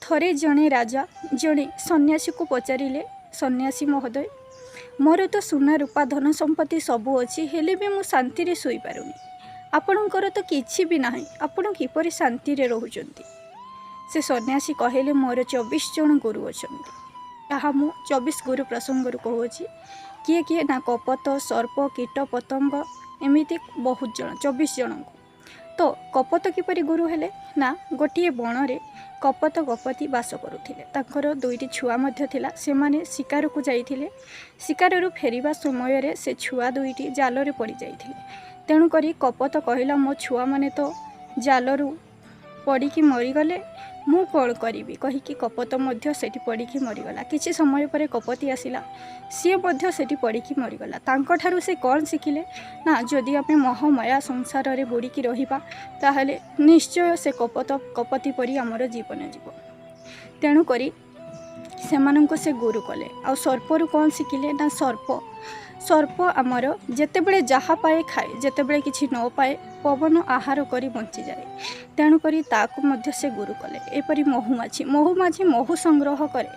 ଥରେ ଜଣେ ରାଜା ଜଣେ ସନ୍ନ୍ୟାସୀକୁ ପଚାରିଲେ, ସନ୍ନ୍ୟାସୀ ମହୋଦୟ, ମୋର ତ ସୁନା ରୂପା ଧନ ସମ୍ପତ୍ତି ସବୁ ଅଛି, ହେଲେ ବି ମୁଁ ଶାନ୍ତିରେ ଶୋଇପାରୁନି। ଆପଣଙ୍କର ତ କିଛି ବି ନାହିଁ, ଆପଣ କିପରି ଶାନ୍ତିରେ ରହୁଛନ୍ତି? ସେ ସନ୍ନ୍ୟାସୀ କହିଲେ, ମୋର 24 ଜଣ ଗୁରୁ ଅଛନ୍ତି। ଏହା ମୁଁ 24 ଗୁରୁ ପ୍ରସଙ୍ଗରୁ କହୁଅଛି। କିଏ କିଏ ନା କପୋତ, ସର୍ପ, କୀଟ ପତଙ୍ଗ, ଏମିତି ବହୁତ ଜଣ, 24 ଜଣଙ୍କୁ। ତ କପୋତ କିପରି ଗୁରୁ ହେଲେ ନା, ଗୋଟିଏ ବଣରେ କପୋତ କପୋତୀ ବାସ କରୁଥିଲେ। ତାଙ୍କର ଦୁଇଟି ଛୁଆ ମଧ୍ୟ ଥିଲା। ସେମାନେ ଶିକାରକୁ ଯାଇଥିଲେ। ଶିକାରରୁ ଫେରିବା ସମୟରେ ସେ ଛୁଆ ଦୁଇଟି ଜାଲରେ ପଡ଼ିଯାଇଥିଲେ। ତେଣୁକରି କପୋତ କହିଲା, ମୋ ଛୁଆମାନେ ତ ଜାଲରୁ ପଡ଼ିକି ମରିଗଲେ, ମୁଁ କ'ଣ କରିବି? କହିକି କପୋତ ମଧ୍ୟ ସେଠି ପଡ଼ିକି ମରିଗଲା। କିଛି ସମୟ ପରେ କପୋତୀ ଆସିଲା, ସିଏ ମଧ୍ୟ ସେଠି ପଡ଼ିକି ମରିଗଲା। ତାଙ୍କଠାରୁ ସେ କ'ଣ ଶିଖିଲେ ନା, ଯଦି ଆମେ ମୋହମାୟା ସଂସାରରେ ବୁଡ଼ିକି ରହିବା, ତାହେଲେ ନିଶ୍ଚୟ ସେ କପୋତ କପୋତୀ ପରି ଆମର ଜୀବନ ଯିବ। ତେଣୁକରି ସେମାନଙ୍କୁ ସେ ଗୁରୁ କଲେ। ଆଉ ସର୍ପରୁ କ'ଣ ଶିଖିଲେ ନା, ସର୍ପ ଆମର ଯେତେବେଳେ ଯାହା ପାଏ ଖାଏ, ଯେତେବେଳେ କିଛି ନ ପାଏ ପବନ ଆହାର କରି ବଞ୍ଚିଯାଏ। ତେଣୁକରି ତାକୁ ମଧ୍ୟ ସେ ଗୁରୁ କଲେ। ଏପରି ମହୁମାଛି, ମହୁମାଛି ମହୁ ସଂଗ୍ରହ କରେ,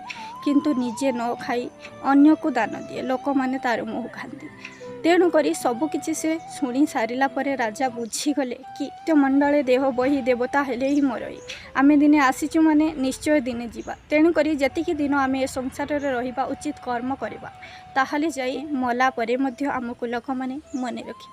କିନ୍ତୁ ନିଜେ ନ ଖାଇ ଅନ୍ୟକୁ ଦାନ ଦିଏ। ଲୋକମାନେ ତା'ର ମହୁ ଖାଆନ୍ତି। ତେଣୁକରି ସବୁକିଛି ସେ ଶୁଣି ସାରିଲା ପରେ ରାଜା ବୁଝିଗଲେ କି ମଣ୍ଡଳେ ଦେହ ବହି ଦେବତା ହେଲେ ହିଁ ମରଇ। ଆମେ ଦିନେ ଆସିଛୁ ମାନେ ନିଶ୍ଚୟ ଦିନେ ଯିବା। ତେଣୁକରି ଯେତିକି ଦିନ ଆମେ ଏ ସଂସାରରେ ରହିବା, ଉଚିତ କର୍ମ କରିବା, ତାହେଲେ ଯାଇ ମଲା ପରେ ମଧ୍ୟ ଆମକୁ ଲୋକମାନେ ମନେ ରଖିବେ।